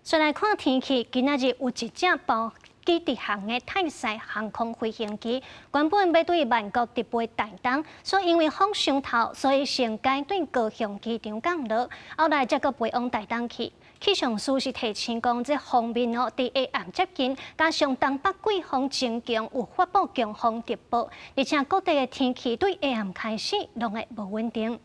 再來看天氣，今仔日有一隻包機直航的泰賽航空飛行機，原本欲對曼谷直飛台東，所以因為風傷透，所以先改對高雄機場降落，後來才閣飛往台東去。氣象師是提醒講，這鋒面哦，佇下暗接近，加上東北季風增強，有發布強風特報，而且各地的天氣對下暗開始攏會無穩定。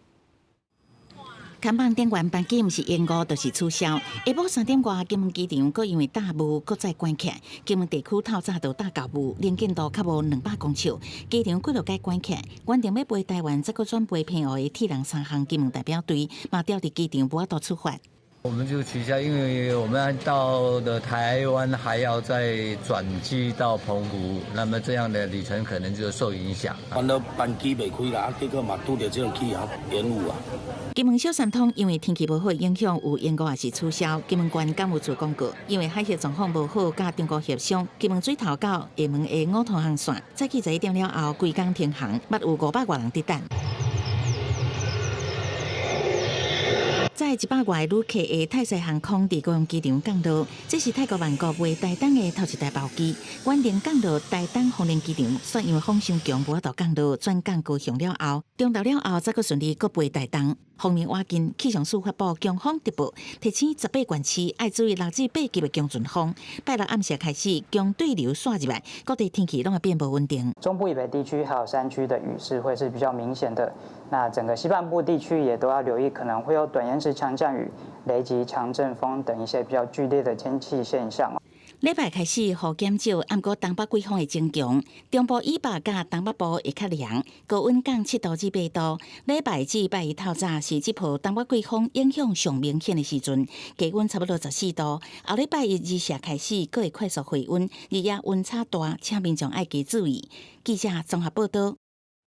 看板店員班機毋是延誤，就是取消。下晡3點外，金門機場閣因為大霧，閣再關起來。金門地區透早就落厚霧，能見度較無200公尺，機場幾落改關起來。原定欲飛台灣，再閣轉飛澎湖的鐵人三項金門代表隊，嘛吊佇機場無法度出發。我們就取消，因為我們到了台灣還要再轉機到澎湖，那麼這樣的旅程可能就受影響。反正班機袂開啦，結果嘛拄著這個氣候延誤啊。金門小三通因為天氣無好影響，有延誤抑是取消。金門縣港務處公告，因為海峽狀況無好，佮中國協商，金門水頭到廈門的五通航線，早起11點了後，規工停航，捌有500外人佇等。載100外旅客的泰賽航空佇高雄機場降落，這是泰國曼谷飛台東的頭一台包機。原定降落台東豐年機場，煞因為風傷強，無法度降落，轉降高雄了後，中晝了後才閣順利閣飛台東。鋒面倚近，氣象署發布強風特報，提醒18縣市愛注意6至8級的強陣風。拜六暗時開始，強對流竄入來，各地天氣攏會變無穩定。中部以北地區還有山區的雨勢會是比較明顯的。那整個西半部地區也都要留意，可能會有短延時強降雨、雷擊、強陣風等一些比較劇烈的天氣現象。禮拜開始雨減少，毋過東北季風會增強，中部以北佮東北部會較涼，高溫降7度至8度。禮拜至拜一透早是這波東北季風影響上明顯的時陣，低溫差不多14度。後禮拜一日射開始，閣會快速回溫，日夜溫差大，請民眾愛加注意。記者綜合報道。